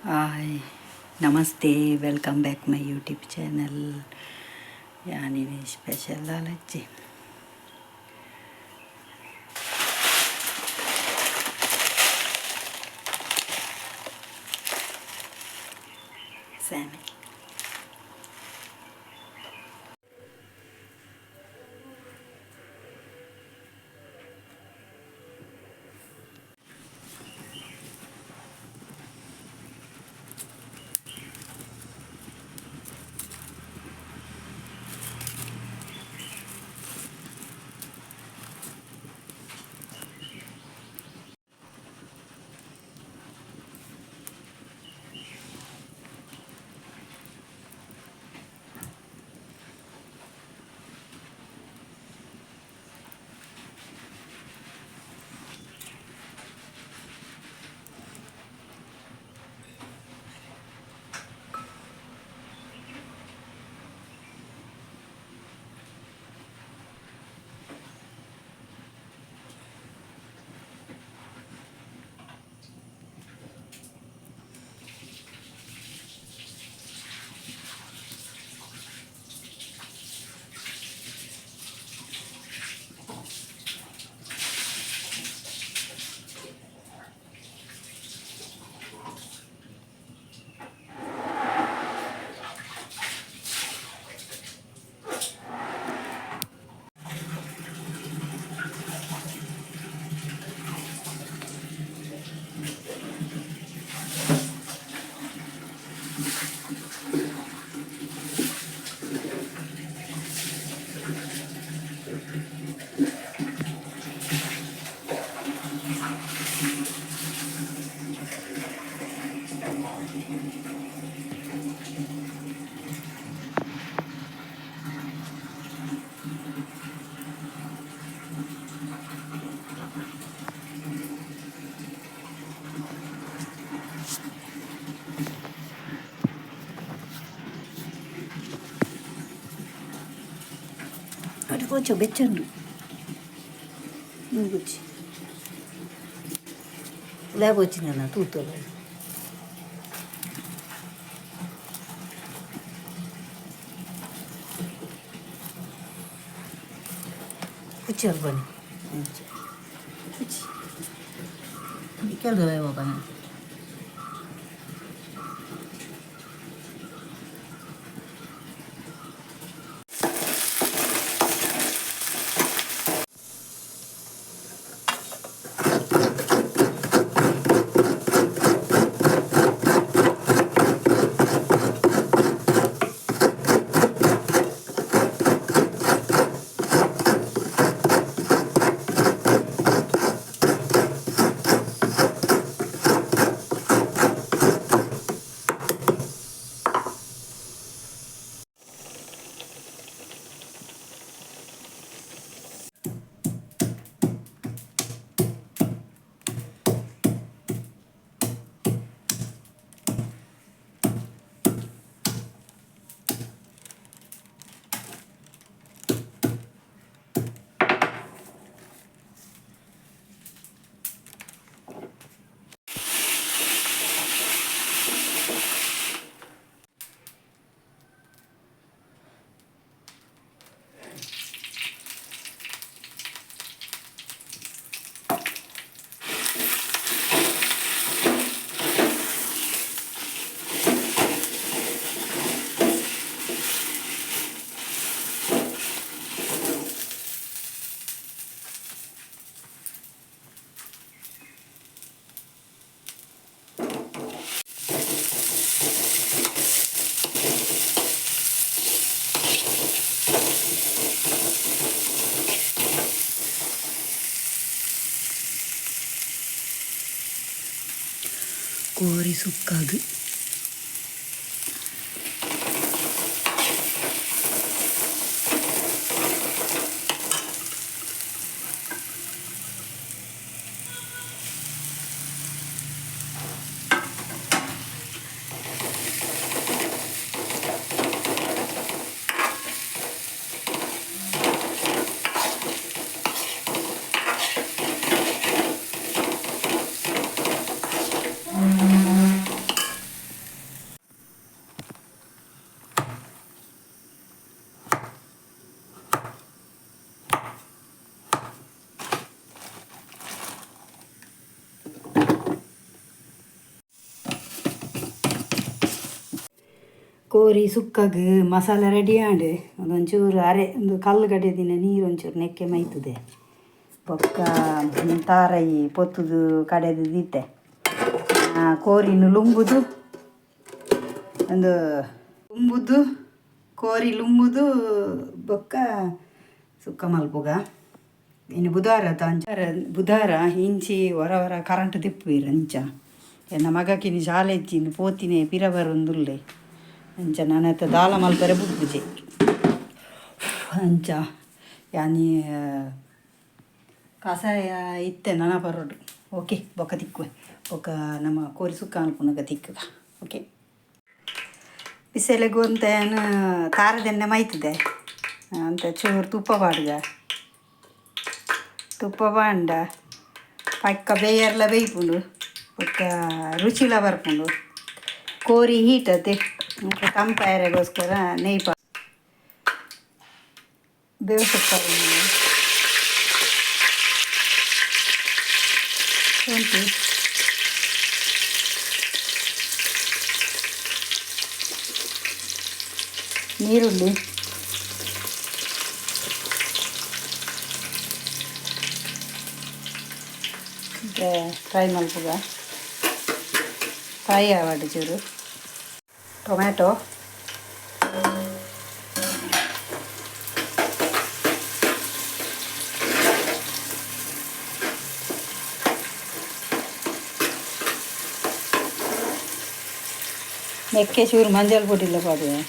Hi, ನಮಸ್ತೆ, welcome back my YouTube channel. ಯಾನಿನಿ special ದಾಲಜ್ಜಿ. ಸ್ಯಾಮಿ. ಅಡೆ ಬೆಚ್ಚುಂಡು ಕುಚ್ಚಿ ಲ್ಯಾಬ್ వచ్చిಂದಲ್ಲ ತೂತಲ್ಲ. ಕುಚ್ಚಿ ಅಲ್ಬನಿ ಕುಚ್ಚಿ ಕೇಳ್ದಲ್ಲ ಬಾಬಾ. ಕೋರಿ ಸುಕ್ಕಾಗ್. ಕೋರಿ ಸುಕ್ಕಗ್ ಮಸಾಲೆ ರೆಡಿ ಆಂಡ್. ಒಂಚೂರು ಅರೆ ಒಂದು ಕಲ್ಲು ಕಡೆದಿನ ನೀರು ಒಂಚೂರು ನೆಕ್ಕೆ ಮೈತದೆ. ಬೊಕ್ಕ ತಾರೈ ಪೊತ್ತುದು ಕಡೆದು ದೀತೆ. ಕೋರಿನ ಲುಂಬುದು, ಒಂದು ಲುಂಬುದು, ಕೋರಿ ಲುಂಬುದು ಬೊಕ್ಕ ಸುಕ್ಕ ಮಲ್ಪುಗ. ಇನ್ನು ಬುಧವಾರ ಅಂಚ ಬುಧವಾರ ಇಂಚಿ ಹೊರ ಹೊರ ಕರೆಂಟ್ ದೆಪ್ಪುವೆರ್ ಅಂಚ. ಎನ್ನ ಮಗಕಿನಿ ಶಾಲೆ ಇಜ್ಜಿ, ಪೋತಿನೆ ಪಿರ ಬರೊಂದುಲ್ಲೆ. ಅಂಚ ನನತ ದಾಲ ಮಲ್ಪರೆ ಬುಡ್ಪುಜೆ. ಅಂಚ ಯಾನಿ ಕಷಾಯ ಇತ್ತೆ ನನ ಪರೊಡು. ಓಕೆ, ಬೊಕ್ಕ ತಿಕ್ಕುವೆ. ಬೊಕ್ಕ ನಮ್ಮ ಕೋರಿ ಸುಕ್ಕ ಮಲ್ಪುನಗ ತಿಕ್ಕುಗ. ಓಕೆ, ಬಿಸಲೆಗ್ ಒಂತೆ ಯಾನ್ ತಾರದೆಣ್ಣೆ ಮೈತುದೆ. ಅಂತೆ ಚೂರು ತುಪ್ಪ ಪಾಡ್ಗ. ತುಪ್ಪ ಪಾಂಡ ಪಕ್ಕ ಬೇಯರ್ಲ ಬೇಯ್ಪುಂಡು, ಬೊಕ್ಕ ರುಚಿಲ ಬರ್ಪುಂಡು. ಕೋರಿ ಹೀಟ್ ಅತ್ತೆ, ತಂಪಾಯರೆಗೋಸ್ಕರ ನೆಯ್ಯಿ ಪಾ ಬೇವು ಸೊಪ್ಪು, ಶುಂಠಿ, ನೀರುಳ್ಳಿ, ಫ್ರೈ ಮಲ್ಪುಗ. ಫ್ರೈ ಆವಡ್ ಚೂರು. ಟೊಮ್ಯಾಟೊ, ಮೆಕ್ಕೆ ಚೂರು ಮಂಜಲ್ ಪೊಡಿಲ ಪಾಡುವೆ.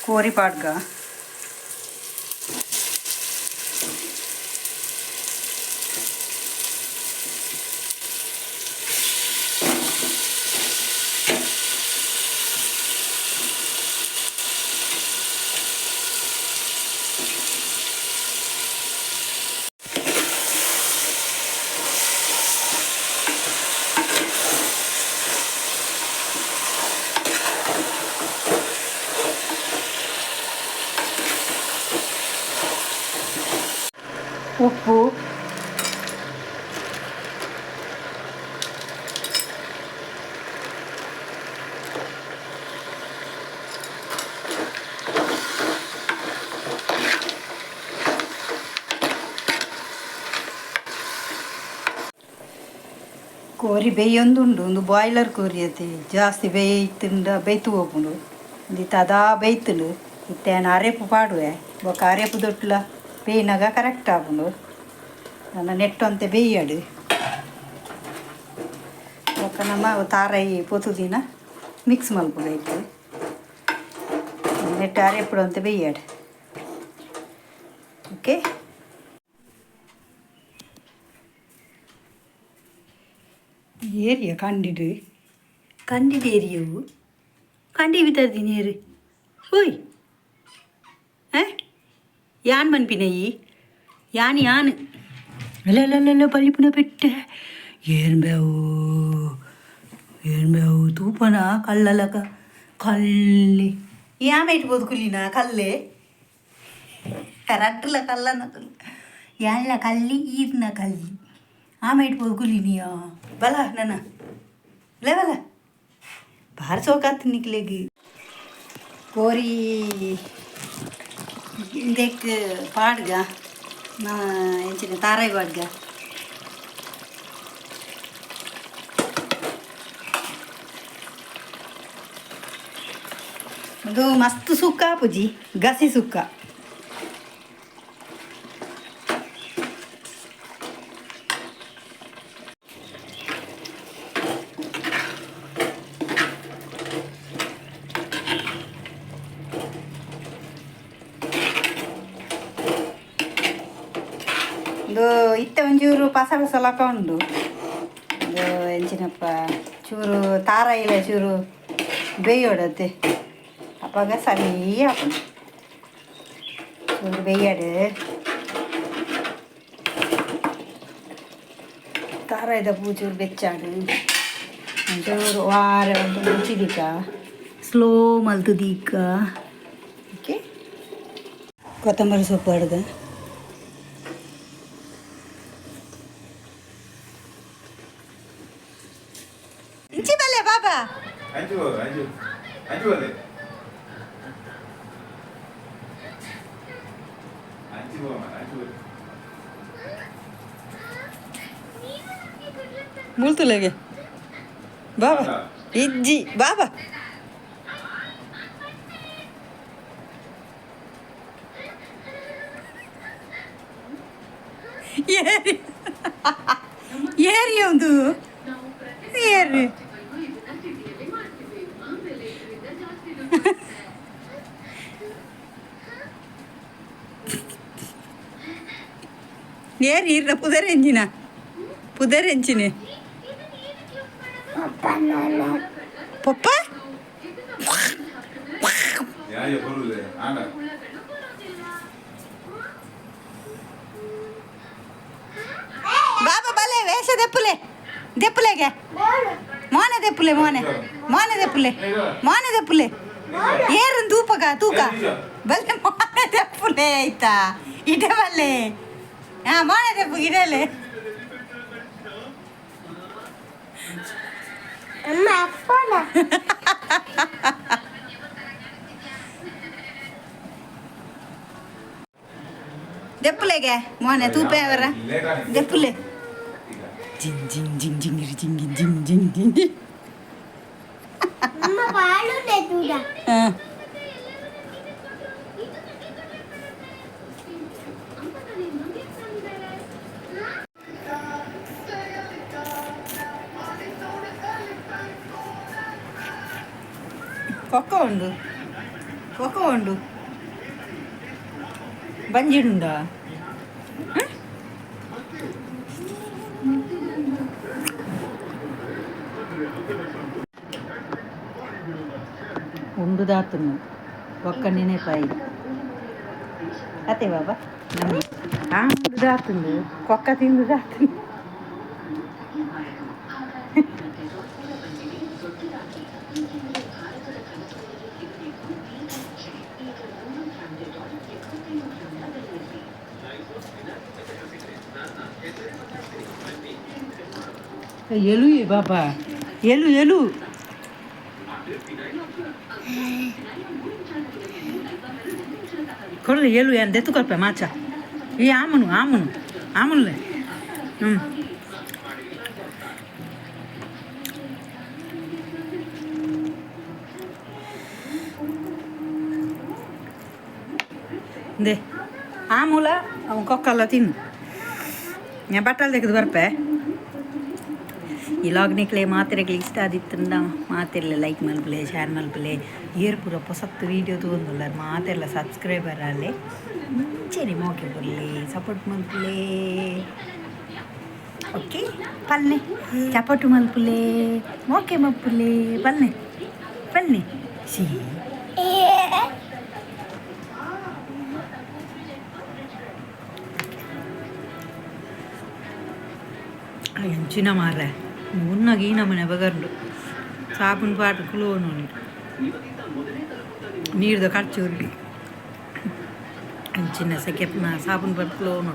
ಕೋರಿ ಪಾಡ್ಗ. ಉಪ್ಪು, ಕೋರಿ ಬೇಯೊಂದುಂಡು. ಒಂದು ಬಾಯ್ಲರ್ ಕೋರಿ ಅತ್ತೆ, ಜಾಸ್ತಿ ಬೇಯ್ತುಂಡ ಬೇಯ್ತು ಹೋಪುಂಡು. ಒಂದಿತ್ತೆ ಅದಾ ಬೇಯ್ತುಂಡು. ಇತ್ತೆ ಯಾನ್ ಅರೆಪು ಪಾಡುವೆ. ಬೊಕ್ಕ ಅರೆಪು ದೊಟ್ಲ ಬೇಯ್ನಗ ಕರೆಕ್ಟ್ ಆಪುಂಡು. ನನ್ನ ನೆಟ್ಟೊಂತೆ ಬೇಯ್ಯಡು. ಬೊಕ್ಕ ನಮ್ಮ ತಾರಾಯಿ ಪೊತುದಿನ ಮಿಕ್ಸ್ ಮಲ್ಪುಗ. ಇತ್ತೆ ನೆಟ್ಟು ಅರೆಪುಡು ಅಂತೆ ಬೇಯ್ಯಡು. ಓಕೆ, ಏರಿಯ ಕಂಡಿಡು ಕಂಡಿಡು ಏರಿಯವು ಕಂಡಿ ಬಿತ್ತರ್ದಿನಿ ಏರು. ಓಯ್, ಯಾನ್ ಮನ್ಪಿನಯಿ ಯಾನ್ ಯಾನ್ ಅಲ್ಲ ಅಲ್ಲ ಅಲ್ಲ, ಬಲಿಪುನ ಪೆಟ್ಟೆ. ಏನ್ ಬೇವು, ಏನ್ ಬೇವು? ತೂಪನ ಕಲ್ಲಲಕ ಕಲ್ಲಿ ಯಾಮೇಟ್ ಬೋದು ಕುಲ್ಲಿನ ಕಲ್ಲೇ ರಡ್ಲ ಕಲ್ಲನ ಯಾನ್ಲ ಕಲ್ಲಿ ಈರ್ನ ಕಲ್ಲಿ ಆಮೇಟ್ ಬೋದು ಕುಲ್ಲಿನಿಯಾ. ಬಲ ನನ್ನ ಲೇವಲ ಭಾರಿ ಸೋಕಾತ್ ನಿಕ್ಲೆಗ್. ಕೋರಿ ಇಂದೆಕ್ ಪಾಡ್ಗ, ಎಂಚಿನ ತಾರಾಯಿ ಪಾಡ್ಗ. ಅದು ಮಸ್ತ್ ಸುಕ್ಕ ಆಪುಜಿ, ಗಸಿ ಸುಕ್ಕ. ಒಂದು ಇತ್ತೆ ಒಂಚೂರು ಪಸ ಪಸ ಲಕ ಉಂಡು. ಒಂದು ಎಂಚಿನಪ್ಪ, ಚೂರು ತಾರಾಯಿಲ ಚೂರು ಬೇಯೋಡತ್ತೆ. ಅಪ್ಪಗ ಸರಿ ಆಪುಂಡು. ಚೂರು ಬೇಯಡು. ತಾರಾಯಿದ ಪೂ ಚೂರು ಬೆಚ್ಚಾಡು. ಒಂಚೂರು ವಾರ ಒಂದು ಮುಚ್ಚಿದಿಕ್ಕ, ಸ್ಲೋ ಮಲ್ತು ದೀಕ. ಓಕೆ. ಕೊತ್ತಂಬರಿ ಸೊಪ್ಪು ಅಡ್ದ ಇಂಚಿ ಬಲ್ಲೆ ಬಾಬಾ. ಅಂಚು ಅಂಚು ಅಂಚು ಬಲ್ಲೆ ಅಂಚು ಹೋಗ ಅಂಚು. ಮುಲ್ತುಲೆಗೆ ಬಾಬಾ ಇಜ್ಜಿ ಬಾಬಾ. ಏರಿ ಏರಿ ಒಂದು ಏರಿ ಏರಿ ಇರ್ನ ಪುದರೆಂಜಿನ ಪುದರೆಂಚಿನ ಪಪ್ಪ. ಯಾಯ ಬರುದೆ ಆಂಡ. ಬಾಬಾ ಬಲೆ ವೇಷ ದೆಪ್ಪುಲೆ ದೆಪ್ಪುಲೆಗೆ ಮೋನೆ ದೆಪ್ಪುಲೆ ಮೋನೆ ಮೋನೆ ದೆಪ್ಪುಲೆ ಮೋನೆ ದೆಪ್ಪುಲೆ ಏರನ್ ತೂಪಕ ತೂಕ ಬಲ್ಲೆ ಮೋನೆ ದೆಪ್ಪುಲೆ ಆಯ್ತಾ ಇಡೆ ಬಲ್ಲೆ ಹಾ ಮೋನೆ ದೆಪ್ಪು ಇಡಲೆ. ದೆಪ್ಪುಲೆಗೆ ಮೋನೆ ತೂಪೆ ಅವರ ದೆಪ್ಪುಲೆ ಜಿಂಗ್ ಜಿಂಗ್ ಜಿಂಗ್ ಜಿಂಗ್ ಜಿಂಗ್ ಜಿಂಗ್ ಜಿಂಗ್ ಜಿಂಗ್ ಜಿಂಗ್. ಹಾ. ಕೊಕ್ಕ ಉಂಡು ಕೊಕ್ಕ ಉಂಡು ಬಂಜಿಡುಂಡ. ಉಂಡು ದಾತುನು ಒಕ್ಕ ನೆನೆಪಾಯಿ ಅತ್ತೆ ಬಾಬಾ ನಮ್ಮ ಆ ಉಂಡು ದಾತುಂಡು ಕೊಕ್ಕ ತಿಂದು ದಾತುಂಡು. ಎಲು ಬಾಬಾ ಎಲು ಎಲು ಕೊಡಲಿ ಎಲು ಏನು ದೆತ್ತು ಕೊರ್ಪೆ ಮಾಚ ಈ ಆಮನು ಆಮನು ಆಮನ್ಲೆ ಹ್ಞೂ ದೆ ಆಮೂಲ ಅವು ಕೊಕ್ಕಲ್ಲ ತಿನ್ನು ഞാൻ ಬಟ್ಟಲ್ ತೆಗೆದು ಬರ್ಪೆ. ಈ ಲಾಗ್ ನಿಕ್ಲೆ ಮಾತೆರೆಗ್ಲ ಇಷ್ಟ ಆದಿತ್ತಂಡ ಮಾತೆರ್ಲ ಲೈಕ್ ಮಲ್ಪುಲೆ ಶೇರ್ ಮಲ್ಪುಲೆ. ಏರ್ ಪೂರ ಪೊಸತ್ತು ವೀಡಿಯೋ ತೂವೊಂದುಲ್ಲಾರ್ ಮಾತೆರ್ಲ ಸಬ್ಸ್ಕ್ರೈಬರ್ ಆಲೆ ಮುಂಚೆನೆ ಮೋಕೆ ಬರಲಿ ಸಪೋರ್ಟ್ ಮಲ್ಪುಲೆ. ಓಕೆ ಪಲ್ನೆ ಚಪಟು ಮಲ್ಪುಲೆ ಮೋಕೆ ಮಲ್ಪುಲೆ ಪಲ್ನೆ ಪಲ್ನೆ ಸಿ. ಎಂಚಿನ ಮಾರ್ರೆ ಉನ್ನಗ ಈ ನಮನೆ ಬಗರ್ಂಡು ಸಾಬೂನು ಪಾಟ್ ಕುಲೋನು ನೀರ್ದ ಖರ್ಚು ಅಂಚಿನ ಸೆಕೆಪ್ನ ಸಾಬೂನು ಪಾಟ್ ಕುಲೋನು.